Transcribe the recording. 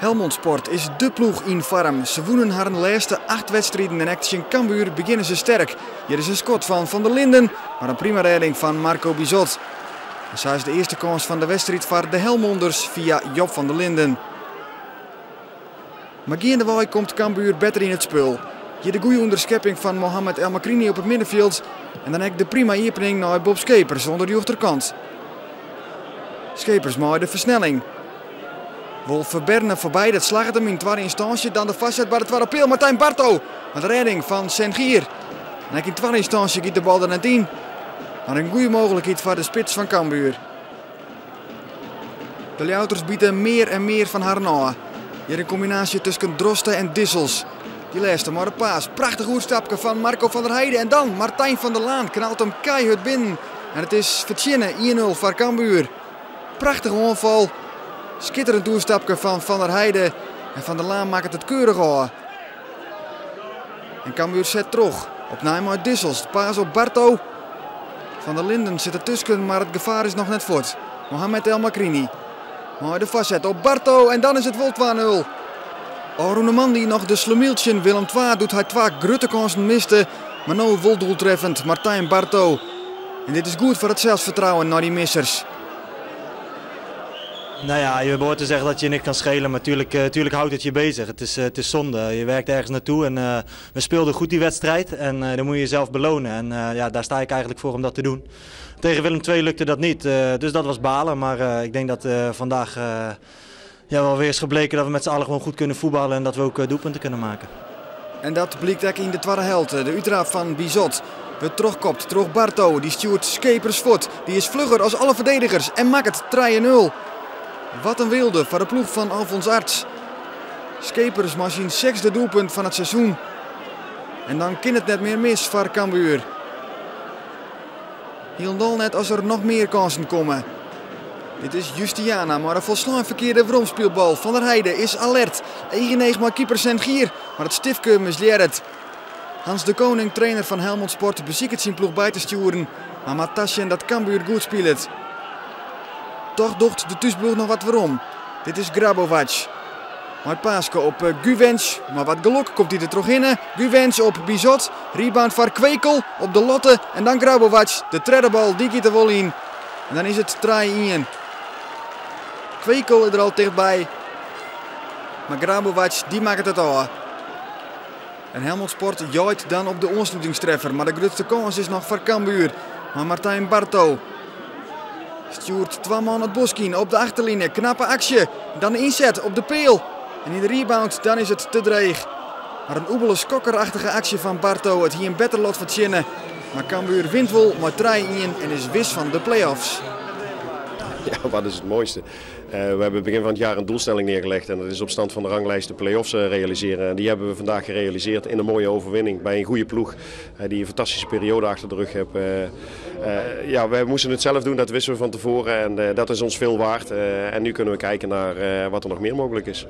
Helmond Sport is de ploech yn foarm. Se wûnen harren lêste acht wedstriden en ek tsjin Cambuur begjinne se sterk. Hjir is in skot fan Van der Linden, mar in prima rêding fan Marco Bizot. En sa is de earste kâns fan de wedstriid foar de Helmonders fia Job van der Linden. Mar geandewei komt Cambuur better yn it spul. Hjir de goede ûnderskepping fan Mohamed El Makrini op it middenfjild en dan ek de prima iepening nei Bob Schepers oan de rjochterkant. Schepers mei de fersnelling. Wol Verberne foarby, dat slagget him yn twadde ynstânsje. Dan de foarset by de twadde peal, Martijn Barto. Mar de rêding fan Sengier. En ek yn twadde ynstânsje giet de bal der net yn. Mar in goede mooglikheid foar de spits fan Cambuur. De Ljouwerters bite mear en mear fan harren ôf. Hjir in kombinaasje tusken Droste en Dissels. Dy lêste mei de paas. Prachtich oerstapke fan Marco van der Heijden. En dan Martijn van der Laan knalt him keihurd binnen. En it is fertsjinne 1-0 foar Cambuur. Prachtige oanfal. Skitterend oerstapke fan Van der Heijden. En Van der Laan makket it keurich ôf. En Cambuur set troch. Opnij mei Dissels. De paas op Barto. Van der Linden sit dertusken, mar it gefaar is noch net fuort. Mohamed El Makrini. Mei de foarset op Barto en dan is it wol 2-0. Ôfrûne moandei noch de schlemiel tsjin Willem II doe't hy twa grutte kânsen miste, mar no wol doeltreffend Martijn Barto. En dit is goed foar it selsfertrouwen nei dy missers. Nou ja, je behoort te zeggen dat je niks kan schelen, maar tuurlijk houdt het je bezig. Het is zonde. Je werkt ergens naartoe en we speelden goed die wedstrijd en dan moet je jezelf belonen. En ja, daar sta ik eigenlijk voor om dat te doen. Tegen Willem II lukte dat niet, dus dat was balen. Maar ik denk dat vandaag, ja, wel weer is gebleken dat we met z'n allen gewoon goed kunnen voetballen en dat we ook doelpunten kunnen maken. En dat blykt ek yn de twadde helte. De úttraap fan Bizot wurdt trochkopt troch Barto. Dy stjoert Schepers fuort. Dy is flugger as alle ferdedigers en makket 3-0. Wat in weelde foar de ploech fan Alfons Arts. Schepers mei syn sechsde doelpunt fan it seizoen. En dan kin it net mear mis foar Cambuur. Hielendal net as der noch mear kânsen komme. Dit is Justiana, mar in folslein ferkearde weromspylbal. Van der Heijden is alert. Each yn each mei keeper Sengier, mar it stiftke mislearret. Hans de Koning, trainer fan Helmond Sport, besiket syn ploech by te stjoeren, mar moat tasjen dat Cambuur goed spilet. Dochs docht de thúsploech noch wat werom. Dit is Grabovac. Mei it paaske op Guvenc, mar wat gelok komt hy der trochhinne. Guvenc op Bizot, rebound foar Kwekel op de latte en dan Grabovac. De tredde bal, dy giet der wol yn. En dan is it 3-1. Kwekel is der al tichtby. Mar Grabovac, dy makket it ôf. En Helmond Sport jeit dan op de oanslutingstreffer, mar de grutste kâns is noch foar Cambuur. Mar Martijn Barto stjoert twa man it bosk yn op de achterline. Knappe aksje. Dan de ynset op de peal. En yn de rebound, dan is it te dreech. Mar in oebele skokkerachtige aksje fan Barto. It hie in better lot fertsjinne. Mar Cambuur wint wol mei 3-1 en is wis fan de play-offs. Ja, wat is het mooiste? We hebben begin van het jaar een doelstelling neergelegd en dat is op stand van de ranglijst de play-offs realiseren. En die hebben we vandaag gerealiseerd in een mooie overwinning bij een goede ploeg die een fantastische periode achter de rug heeft. Ja, wij moesten het zelf doen, dat wisten we van tevoren en dat is ons veel waard. En nu kunnen we kijken naar wat er nog meer mogelijk is.